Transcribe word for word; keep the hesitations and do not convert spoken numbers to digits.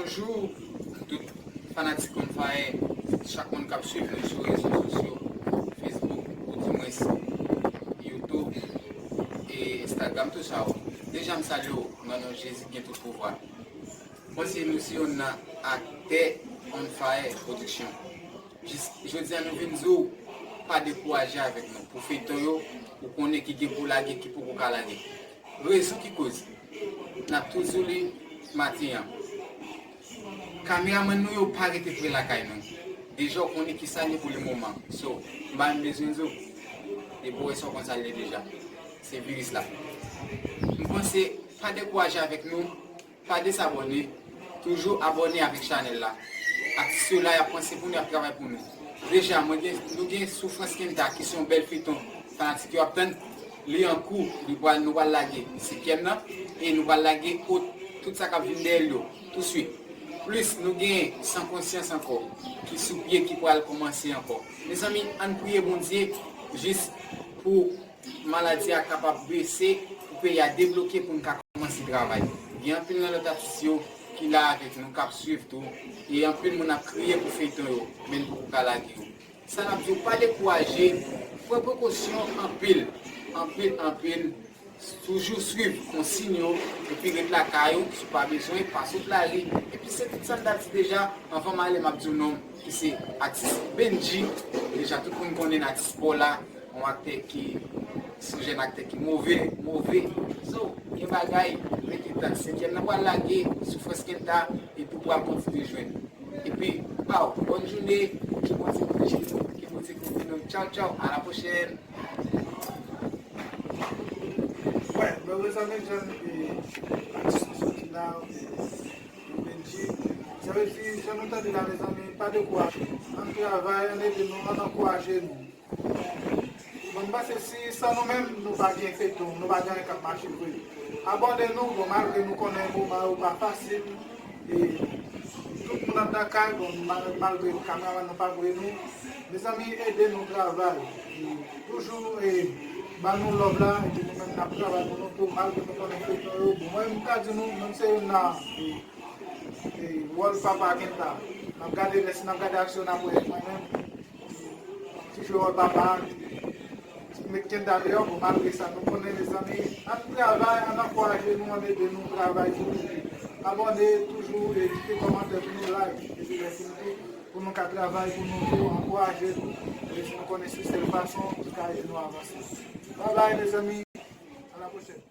Bonjou tout fanatik On Fire, chak moun k ap swiv nou sou rezo sosyo, Facebook, ou dimwens YouTube e Instagram, tou sa yo. Deja m salye w nan non Jezi ki gen tout pouvwa. Mwen se nou se youn nan aktè On Fire Production. Jis jodi a nou vin di w pa dekouraje avèk nou pou feyton yo, ou konnen ki gen pou lage, ki poko ka lage. Rezon ki koz n ap toujou li maten an. Kameramann nou yo pa rete pre lakay nou. Deja w konnen ki sa l ye pou le moman. So, m pa menm bezwen di w. Depi w wè sa w konn sa l ye deja. Se viris la. M panse pa dekouraje avèk nou, pa dezabòne, toujou abòne avèk chanèl la. Atis yo la, y ap panse pou nou, y ap travay pou nou. Deja, mwen gen, nou gen Soufrans Kenta ki se yon bèl feyton fanatik yo ap tann. Li an kou, li pral, nou pral lage senkyèm nan e nou pral lage ot, tout sa k ap vin dèyè l yo touswit. Plis, nou gen San Konsyans ankò ki sou pye, ki pral kòmanse ankò. Mezanmi, ann priye Bondye jis pou maladi a kapab bese, pou peyi a debloke, pou n ka kòmanse travay. Gen anpil nan lòt atis yo ki la avèk nou, k ap swiv tou, e anpil moun ap kriye pou feyton yo, men n poko ka lage yo. Sa n ap di w, pa dekouraje, pran prekosyon anpil, anpil, anpil, toujou swiv konsiy yo, epi ret lakay ou, si w pa bezwen, pa sot lari, epi se tout sa n t ap di deja, anvan m ale, m ap di w non m, ki se atis Bendji, deja tout moun konnen atis pa w la, yon aktè ki, se yon jèn aktè ki move, move. So, gen bagay, rete tann. Senkyèm nan pral lage, Soufrans Kenta, epi w pral kontinye jwenn. Epi, baw, bòn jounen, ke Bondye beni nou, ke Bondye beni nou. Tchaw, tchaw, a la pwochèn. Wè, mwen prezante jèn, e, atis nou soti la, e, Bendji. Sa vle di, jan nou tande la, mezanmi, pa dekouraje. Ann travay, ann ede nou, ann ankouraje nou. Bon, m panse si san nou menm, nou pa gen feyton, nou pa gen anyen k ap mache vre. Abòne nou, bon, malgre nou konnen moman yo pa fasil, e tout moun ap nan kay, bon, mal-, malgre kameramann nou pa voye nou. Mezanmi, ede nou travay. E toujou, e, ban nou love la, epi nou menm n ap travay pou nou tou, malgre nou konnen feyton yo. Bon, mwen, m ka di nou, menm se youn nan, e, e, wòl papa Kenta. N ap gade, lè si n ap gade aksyon, n ap wè mwen menm. Ti jwe wòl papa, met Kenta deyò, bon, malgre sa, nou konnen, mezanmi, ann travay, ann ankouraje nou, ann ede nou travay pou nou. Abòne, toujou, e kite kòmantè pou nou, like, epi lè fini tou, pou nou ka travay, pou nou tou ankouraje nou, e nou konnen se sèl fason ki ka ede nou avanse. Babay, mezanmi, a la pwochèn.